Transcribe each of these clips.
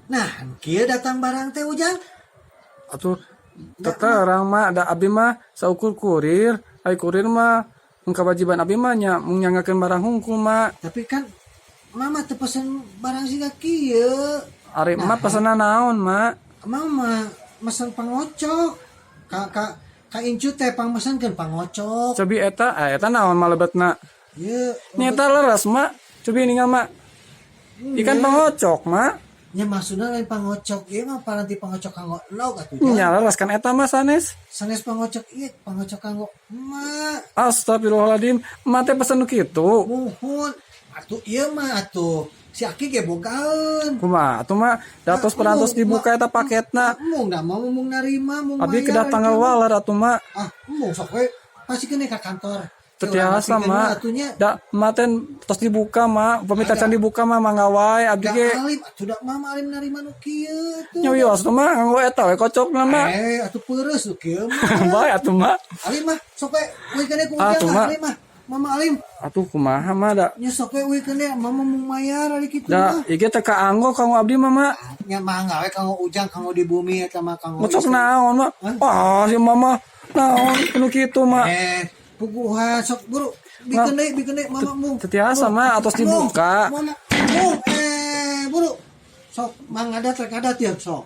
Nah, kieu datang barang teh, Ujang. Atuh terang, Mak, da abi mah saukur kurir, ai kurir mah kewajiban abi mah nya nyanggakeun barang hungkul, Mak. Tapi kan Mama teu pesen barang siga kieu. Ari emak pesenan naon, Mak? Mama mesen pangocok. Ka ka ka incu teh pangmesenkeun pangocok. Cobi eta, ah, eta naon malebetna? Ieu. Nya eta leres, Mak. Cobi ningal, Mak. Ikan pangocok, Mak. Nya maksudna lain pangocok ieu mah, paranti pangocok kanggo endog atuh, Jang. Nya leres kan eta mah sanes. Sanes pangocok ieu, pangocok kanggo emak. Astagfirullahaladzim, emak teh pesen nu kitu. Muhun. Atuh ieu mah atuh si Aki ge bogaeun. Kumaha atuh, Mak? Datos perantos dibuka eta paketna. Mung da mau mung narima mung Abi mayar kedah tanggal ieu mah. Waler atuh, Mak. Ah, mung sok we pasikeun ka kantor. Teu tiasa, Mak. Atuh nya. Da emak teh tos dibuka, Mak. Upami tacan dibuka mah mangga wae abdi Da ge. alim atuh, da mama alim narima nu kieu tuh. Nya wios tuh, Mak, nganggo eta we kocokna, Mak. Eh, atuh peureus nu kieu mah. Bae atuh, Mak. Alim mah sok we uikeun ku Ah, Ujang tuh, lah, Mak. alim mah. Mama alim. Atuh kumaha, Mak, da? Nya sok we uikeun deui, mama mung mayar ari kitu Da mah. ieu teh kaanggo kanggo abdi mah, Mak. Nya mangga we kanggo Ujang, kanggo di bumi eta mah kanggo Ngocok istri. Naon, Mak? Wah, si mama naon nu kitu, Mak? Eh, puguhan sok buru bikeun deui, bikeun deui mama mung. Teu tiasa, Mak, atos dibuka. Mama mung, eh, buru. Sok mangadat rek adat ya sok.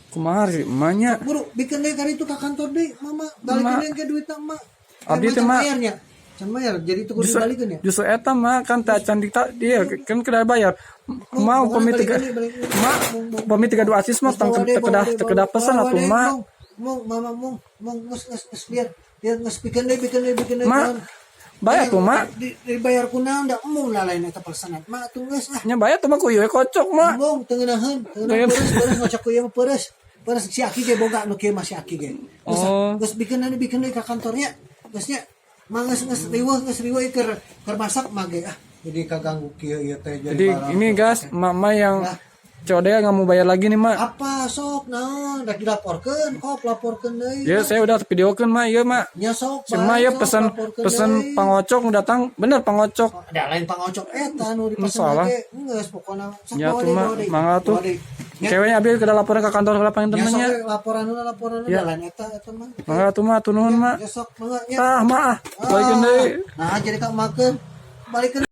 Kumaha sih emaknya? Buru bikeun deui kali itu ka kantor deui mama, balikeun deui ke duitna emak. Abdi teh, Mak. Bayarnya. Can bayar, jadi itu kudu Justru, dibalikeun ya. Justru eta mah kan teh acan dikta dia kan kedah bayar. Mau Pokoknya pamit balikeun tiga deui, balikeun. Mak, pamit 32 asis mah tang kedah kedah pesan atuh, Mak. Mung, mung, mama mung, mung geus geus geus biar biar geus bikeun deui, bikeun deui, bikeun deui. Mak, naon. Bayar tuh, Mak. Dibayar ku naon, da embung lah lain eta pesanan. Mak atuh geus ah. Nya bayar tuh mah ku ieu kocok, Mak. Embung teu ngeunaheun, teu ngeunaheun, peureus peureus ngocok ku ieu mah peureus. Peureus si Aki ge boga nu kieu mah si Aki ge. Geus Oh. geus bikeun deui, bikeun deui ka kantornya. Geus nya. Mah geus geus riweuh, geus riweuh keur keur masak mah ge ah. Jadi kaganggu kieu ieu teh jadi Jadi barang. ini guys, mama yang Nah. COD nggak mau bayar lagi nih, Mak. Apa sok naon rek dilaporkeun, kop laporkeun deui. Ya saya udah videokeun, Mak, iya, Mak. Nya sok Si Mak ya bae, sok pesan laporkeun pesan deui. Pangocok datang bener pangocok. Ada lain pangocok eta nu dipesan Salah. Ge geus pokona sok Ya bawa tuh deui, Mak, bawa deui. mangga tuh. Bawa deui. Nya, Ceweknya abi kedah laporan ke kantor heula nya sok pangintennya. We laporan heula, laporan Ya. heula, lain eta eta mah. Mangga tuh, Mak, tuh nuhun, Mak. Ya sok mangga nya. Tah, Mak, ah. Balikeun deui. Nah, jadi kang makeun. Balikeun.